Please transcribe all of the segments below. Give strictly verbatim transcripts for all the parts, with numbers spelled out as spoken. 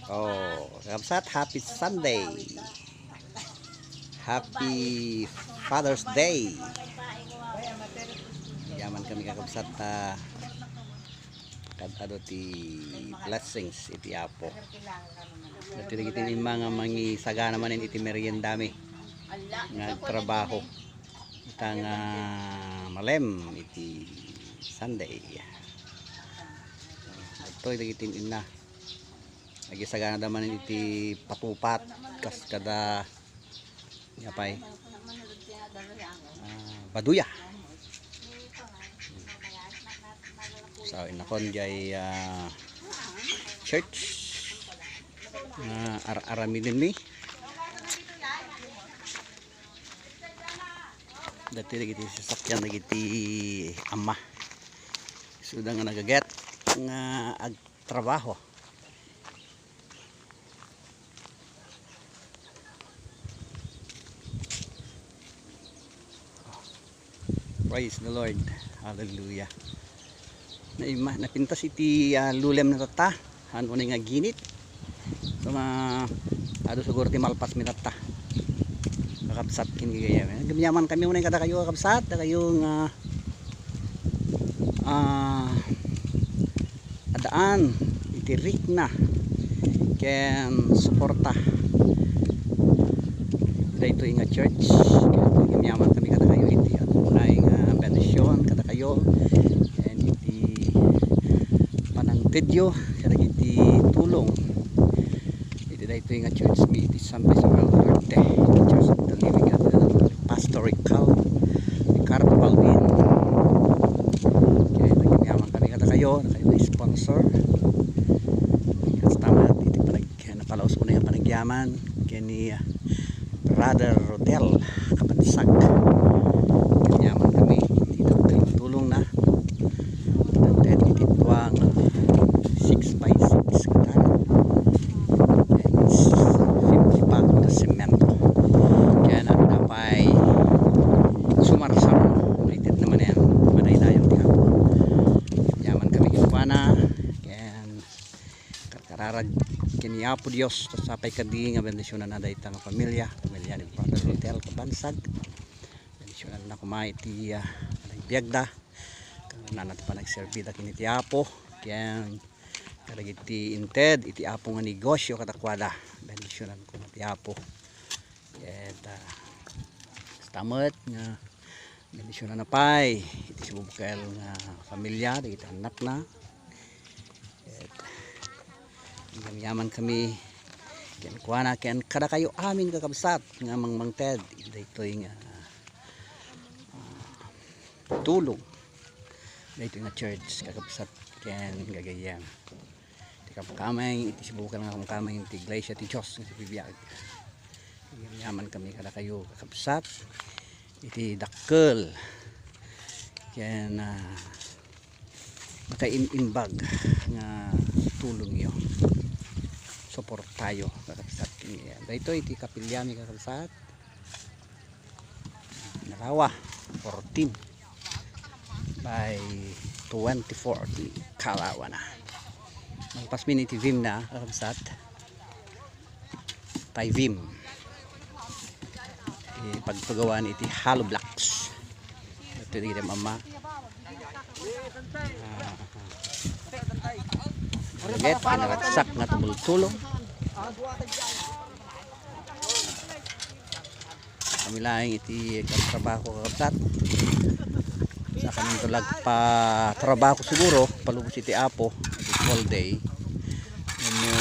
Oh, kakabsat, happy Sunday. Happy Father's Day. Yaman kami, kakabsat, ah, kad-adu ti blessings iti Apo. Dagiti dagiti mga mangisagana manen iti meriendami nga agtrabaho. Ita nga malem iti Sunday. Dagitoy dagiti inna. Agisaganada manen iti patupat kas kada, apay, ah, baduya. So, innakon diay, ah, church nga ar-, aramidenmi. Dati dagiti sasakyan dagiti ama. Isuda nga nagaget nga agtrabaho. Praise the Lord. Hallelujah. Naima-, napintas iti, ah, lulem na tatta. Haan unay nga ginit. So, ma-, adu siguro ti malpas mi tatta. Kakabsat ken gagayyem. Gamiaman kami unay kadakayo, kakabsat. Dakayo nga, ah, adaan iti rikna ken suporta daytoy nga church. Gamiaman kami kadakayo iti unay nga bendision kadakayo ken iti panangtedyo kadagiti tulong iti daytoy nga church mi iti Santa Isabel Norte, Church of the Living God, Pastor Rical, Ricardo Balvin. Kaya nagyaman kami kadakayo, kayo nga sponsor. Kasta man iti panag-, napalaus unay nga panagyaman ken ni, ah, Brother Rodel Kabansag. Nagyaman kami iti tulong na. Nagted iti dua nga six by six nga tanod. And fifty pack nga semento. Ken adda pay sumarsar. Maited naman yan. Madaydayaw ti Apo. Yaman kami kenkuana. Ken karkararag ken ni Apo Dios. Sapay kadi nga bendisionan na dayta nga pamilya. Pamilya ni Brother Rodel Kabansag. Bendisionan na koma iti, ah, panagbiagda. Kanana ti panagserbi da ken iti Apo. Ken kadagiti inted iti Apo nga negosio kadakuada. Bendisionan koma ti Apo. Ket, ah, kasta met nga bendisionan na pay iti sibubukel nga familia, dagiti annakna. Ket gamiaman kami kenkuana ken kadakayo amin, kakabsat, nga mangmangted daytoy nga, ah, tulong daytoy nga church, kakabsat, ken gagayyem. Ti kamkameng, iti sibubukel nga kamkameng ti Iglesia ti Dios nga sibibiag. Gamiaman kami kadakayo, kakabsat, iti dakkel ken, ah, makaim-imbag nga tulongyo. Suportayo, kakabsat, ken daytoy iti kapiliami, kakabsat. Nalawa, fourteen by twenty-four ti kalawana. Malpas mi iti beam na, kakabsat. Pay beam. Ipagpagawaan iti hollow blocks. Ito di ama. Ah, ah. Ulit, pinaragsak nga tumultulo. Kami laeng iti agtrabaho, kakabsat. Sa kami tulag pa trabaho siguro, palubos iti Apo, iti full day. Wenno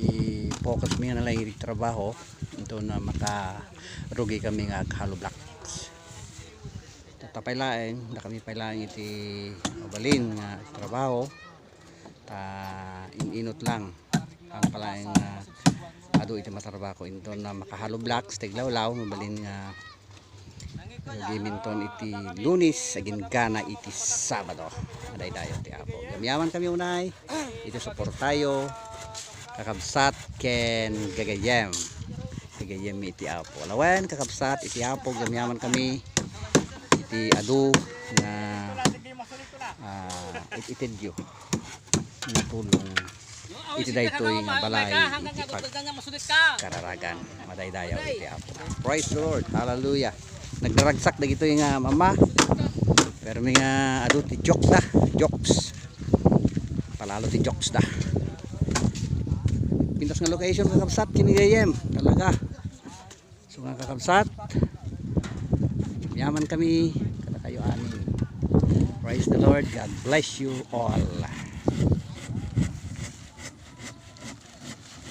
i-focus mi na lang iti trabaho, inton, ah, makarugi kami nga ag-hollow blocks. Tatta pay laeng, da kami pay laeng iti mabalin nga trabaho. Ta in-inut lang. Ang palaeng, ah, adu iti matrabaho inton, ah, maka-hollow blocks, ti aglawlaw, mabalin nga, ah, giminton iti Lunes, agingga iti Sabado. Madaydayaw ti Apo. Gamiaman kami unay, iti suportayo, kakabsat, ken gagayyem. Gagayyem iti Apo. Lawen, kakabsat, iti Apo, gamiaman kami, iti adu nga, ah, it-itedyo. nga tulong iti daytoy nga balay iti pagkararagan. Madaydayaw iti Apo. Praise the Lord. Hallelujah. Nagdaragsak dagitoy nga mama. Pero may nga adu ti joke da. Jokes. Palalo ti jokes da. Pintas nga location, kakabsat, kini gayem. Talaga. So, mga kakabsat, yaman kami kadakayo amin. Praise the Lord. God bless you all.